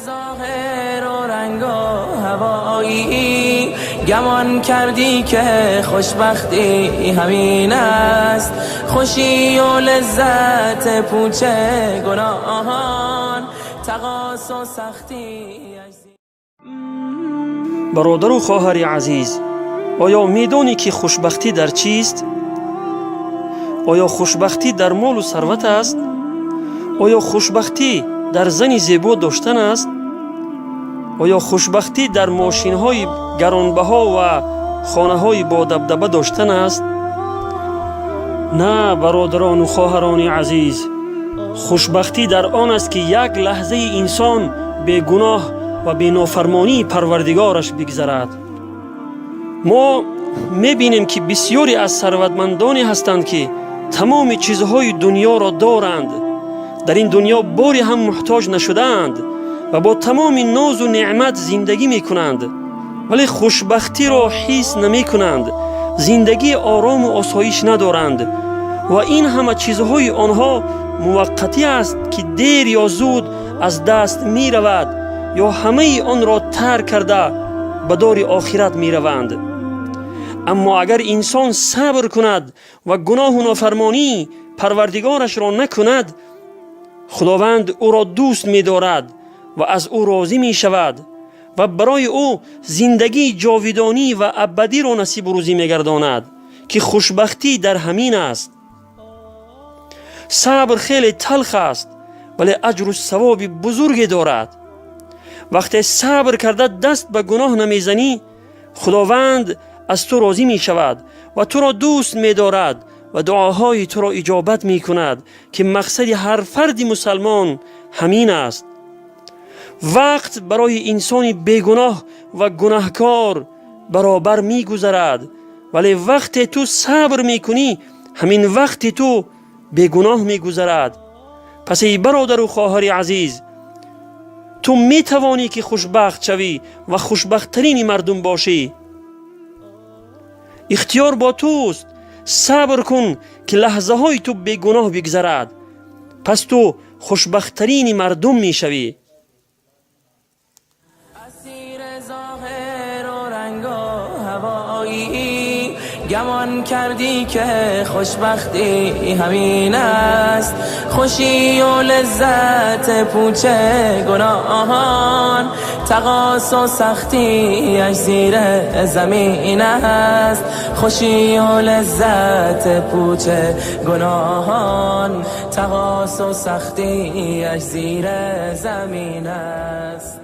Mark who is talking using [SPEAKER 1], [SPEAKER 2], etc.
[SPEAKER 1] ظاهر و رنگ و هوایی، گمان کردی که خوشبختی همین است. خوشی و لذت پوچ گناهان، تقاص و سختی.
[SPEAKER 2] Бародару хоҳари азиз, оё медонӣ, ки хушбахтӣ дар чист? Оё хушбахтӣ дар молу сарват аст? Оё хушбахтӣ дар зани зебо доштан аст? Оё хушбахтӣ дар мошинҳои гаронбаҳо ва хонаҳои бодабдаба доштан аст? На, бародарону хоҳарони азиз, хушбахтӣ дар он аст, ки як лаҳзаи инсон бегуноҳ ва бенофармонии Парвардигораш бигзарад. Мо мебинем, ки бисёре аз сарватмандоне ҳастанд, ки тамоми чизҳои дуньёро доранд, дар ин дуньё боре ҳам муҳтоҷ нашудаанд ва бо тамоми нозу неъмат зиндагӣ мекунанд, вале хушбахтиро ҳис намекунанд, зиндагии орому осоиш надоранд. Ва ин ҳама чизҳои онҳо муваққатӣ аст, ки дер ё зуд аз даст меравад ё ҳамаи онро тарк карда, ба дори охират мераванд. Аммо агар инсон сабр кунад ва гуноҳу нофармонӣ Парвардигорашро накунад, Худованд ӯро дӯст медорад ва аз ӯ розӣ мешавад ва барои ӯ зиндагии ҷовидонӣ ва абадиро насибу рӯзӣ мегардонад, ки хушбахтӣ дар ҳамин аст. Сабр хеле талх аст, вале аҷру савоби бузурге дорад. Вақте сабр карда, даст ба гуноҳ намезанӣ, Худованд аз ту розӣ мешавад ва туро дӯст медорад ва дуоҳои туро иҷобат мекунад, ки мақсади ҳар фарди мусалмон ҳамин аст. Вақт барои инсони бегуноҳ ва гунаҳкор баробар мегузарад, вале вақте ту сабр мекунӣ, ҳамин вақти ту бегуноҳ мегузарад. Пас, эй бародару хоҳари азиз, ту метавонӣ, ки хушбахт шавӣ ва хушбахттарини мардум бошӣ. Ихтиёр бо туст. Сабр кун, ки лаҳзаҳои ту бегуноҳ бигзарад, пас ту хушбахттарини мардум мешавӣ.
[SPEAKER 1] اسیر ظاهر و رنگ و هوایی، گمان کردی که خوشبختی همین است. خوشی و لذت پوچ گناهان، تقاص و سختیش زیر زمین است. خوشی و لذت پوچ گناهان، تقاص و سختیش زیر زمین است.